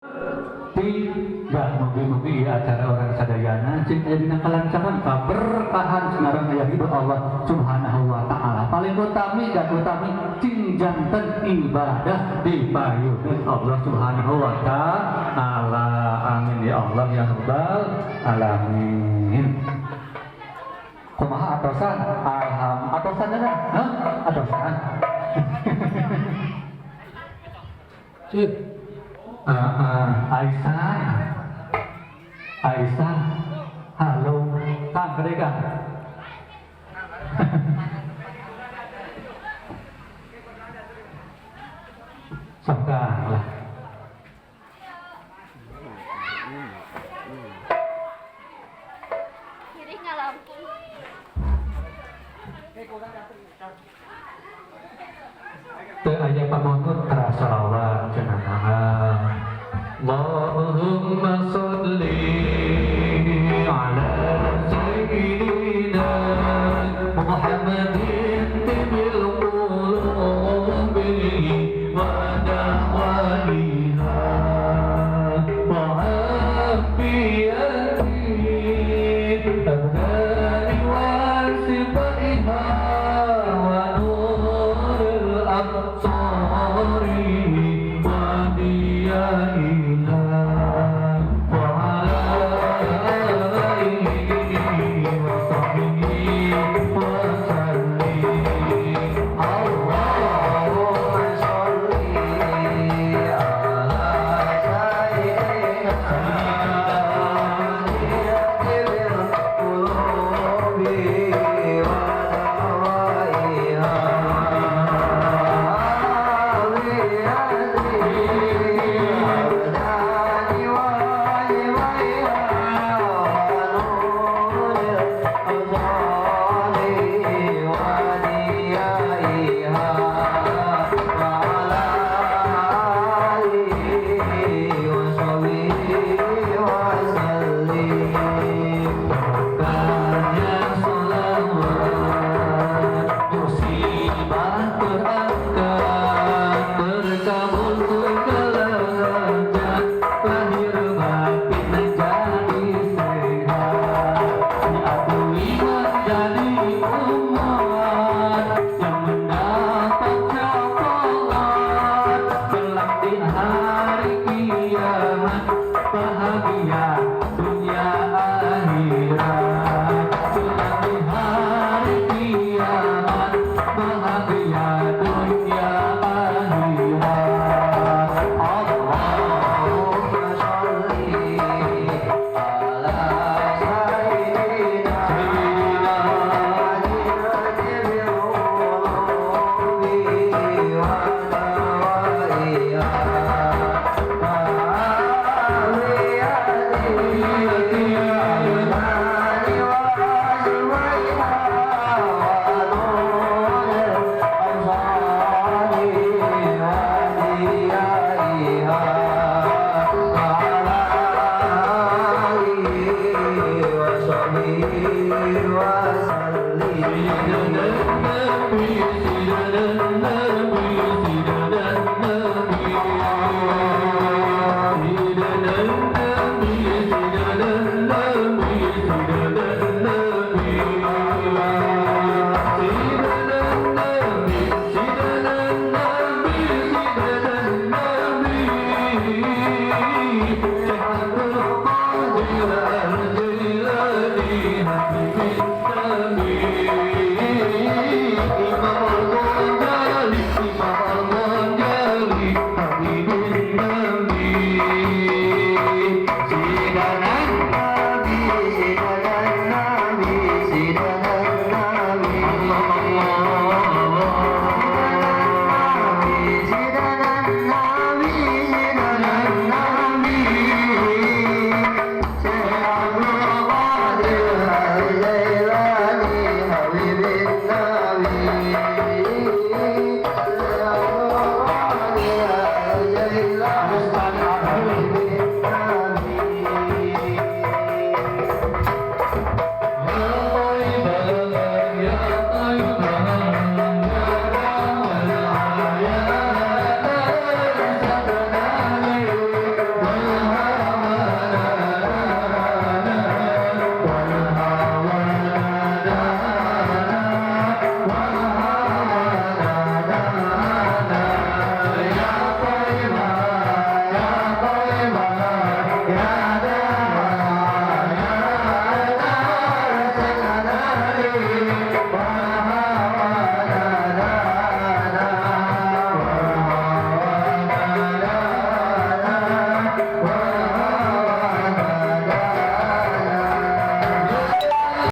Tiga, mugi-mugi acara urang sadayana cing aya dina kalancaran, kaberkahan sareng aya ridho Allah Subhanahu wa taala. Paling utami dan utami cing janten ibadah di payun Allah Subhanahu wa taala. Amin ya Allah ya rabbal alamin. Kumaha atosan? Alham atosan kan? Hah? Atosan. Cik. Aisyah, Aisyah, halo, Kang, gede Kang. Sok Kang lah. Kiri ngalampung. Teu aya pamonut tara sholawat cenah. Allahumma sholli ala sayyidina Muhammadin tibil qulubi wa dawaiha wa afiyati abdani wa sifaiha wa nuril absari wa diyaiha wa ala alihi wa sahbihi wa sallim. Allahumma sholli ala sayyidina Muhammadin qulubi wa dawaiha abdani wa sifaiha wa nuril absari wa diyaiha wa ala alihi wa sahbihi wa sallim. Barokahnya sholawat, musibah terangkat, terkabul segala hajat, lahir batin menjadi sehat, diakui menjadi umat yang mendapat syafaat kelak di hari kiamat, bahagia.